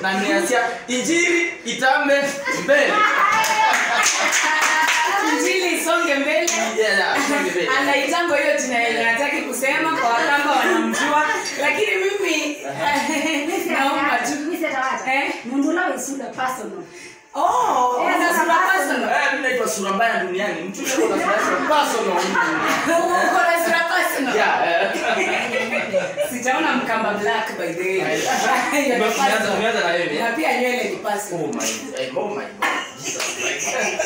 Na niasia injili itambe mbele. Injili isonge mbele. Yeah, isonge mbele. Anaitango hiyo jina yenye hataki kusema kwa Wakamba wanamjua, lakini mimi naomba tu mimi sitawacha. Mundula we sura personal. Oh, una sura personal. Mimi naitwa sura mbaya duniani. Mtu yuko na sura personal. Uko na sura personal. Yeah. Sijaona Mkamba black by the way. Umeanza na yeye. Na pia nywele ni personal. Oh my God. Jesus Christ.